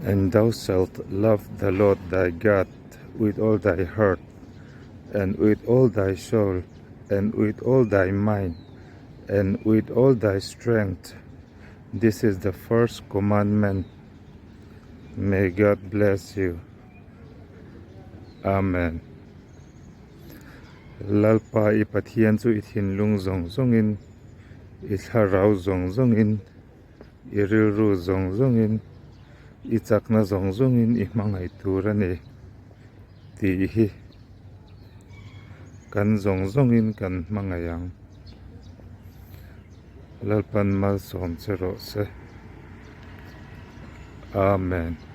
And thou shalt love the Lord thy God with all thy heart, and with all thy soul, and with all thy mind, and with all thy strength. This is the first commandment. May God bless you. Amen. Lalpa i Pathian chu i thinlung zawng zawngin, i thlarau zawng zawngin, i rilru zawng zawngin, i chakna zawng zawngin i hmangaih tur a ni tih hi kan zawng zawngin kan hmangaih ang. Lalpan malsawm che rawh se. Amen.